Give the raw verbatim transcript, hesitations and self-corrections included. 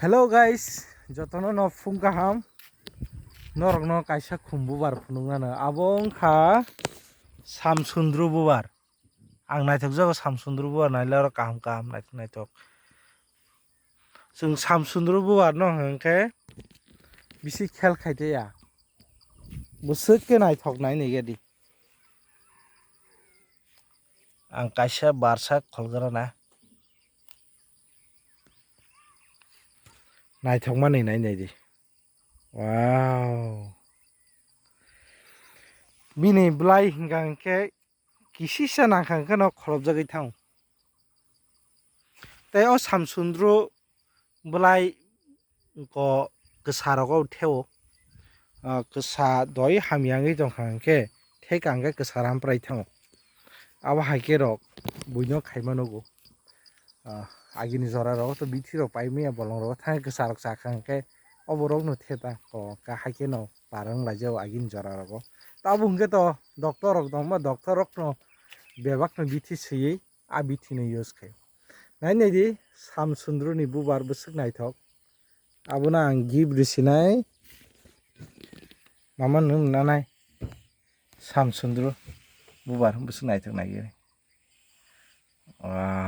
Hello guys, jotono no phung kaham. Norokno kaisa khum bubar phunuknano. Abo wngkha Samsundru bubar. Ang naithok jago Samsundru bubar naile oro kaham kaham naithok naithok. Chwng Samsundru bubar no hwnkhe bisi khel khaitaiya. Bwswk khe naithok nai nigedi. Ang kaisa barsa kholgrana. Naithokmani nai nai di. Wow. Bini bwlai hwnkha hwnkhe kisisa nangkha hwnkhe no kholopjagwi thango. Tei o Samsundru bwlai ko kwsa rogo theo. Ah, kwsa doi hamya wngwi tongkha hwnkhe theka hwnkhe kwsa ramprai thango. Abo hai khe rok buino khaima nugo. Ah, agini jora rogo to bithi rok paimaya bolong rogo thangwi kwsa rok chakha hwnkhe obo rokno theta ko ka hai kheno parang laijao agini jora rogo. Tabuk hwnkhe to doctor rok tongma doctor rokno bebakno bithi swiwi a bithi no use khai. Nai nai di Samsundru ni bubar bwswk naithok. Abono ang gift risinai. Mama nung nanai Samsundru bubar bwswk naithok nai. Wow.